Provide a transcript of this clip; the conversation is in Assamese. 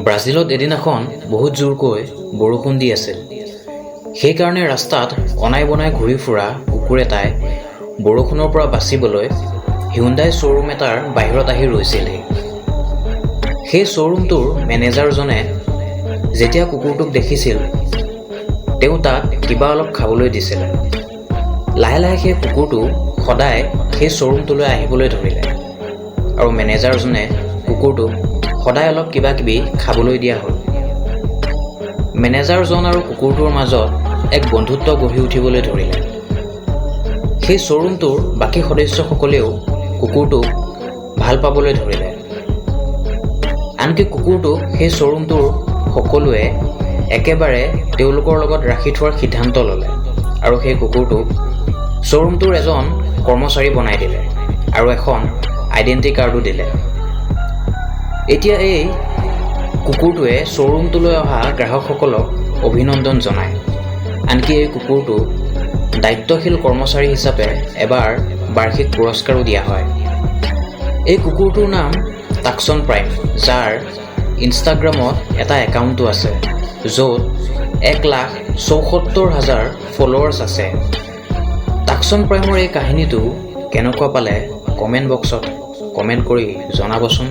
ব্ৰাজিলত এদিনাখন বহুত জোৰকৈ বৰষুণ দি আছিল। সেইকাৰণে ৰাস্তাত অনাই বনাই ঘূৰি ফুৰা কুকুৰ এটাই বৰষুণৰ পৰা বাচিবলৈ হিউণ্ডাই শ্ব'ৰুম এটাৰ বাহিৰত আহি ৰৈছিলহি। সেই শ্ব'ৰুমটোৰ মেনেজাৰজনে যেতিয়া কুকুৰটোক দেখিছিল, তেওঁ তাক কিবা অলপ খাবলৈ দিছিল। লাহে লাহে সেই কুকুৰটো সদায় সেই শ্ব'ৰুমটোলৈ আহিবলৈ ধৰিলে আৰু মেনেজাৰজনে কুকুৰটোক সদায় অলপ কিবা কিবি খাবলৈ দিয়া হ'ল। মেনেজাৰজন আৰু কুকুৰটোৰ মাজত এক বন্ধুত্ব গঢ়ি উঠিবলৈ ধৰিলে। সেই শ্ব'ৰুমটোৰ বাকী সদস্যসকলেও কুকুৰটোক ভাল পাবলৈ ধৰিলে। আনকি কুকুৰটোক সেই শ্ব'ৰুমটোৰ সকলোৱে একেবাৰে তেওঁলোকৰ লগত ৰাখি থোৱাৰ সিদ্ধান্ত ল'লে আৰু সেই কুকুৰটোক শ্ব'ৰুমটোৰ এজন কৰ্মচাৰী বনাই দিলে আৰু এখন আইডেণ্টি কাৰ্ডো দিলে। এতিয়া এই কুকুৰটোৱে শ্ব'ৰুমটোলৈ অহা গ্ৰাহকসকলক অভিনন্দন জনায়। আনকি এই কুকুৰটোক দায়িত্বশীল কৰ্মচাৰী হিচাপে এবাৰ বাৰ্ষিক পুৰস্কাৰো দিয়া হয়। এই কুকুৰটোৰ নাম টাকছন প্ৰাইম, যাৰ ইনষ্টাগ্ৰামত এটা একাউণ্টো আছে, য'ত 1,74,000 ফ'ল'ৱাৰ্ছ আছে। টাকছন প্ৰাইমৰ এই কাহিনীটো কেনেকুৱা পালে কমেণ্ট বক্সত কমেণ্ট কৰি জনাবচোন।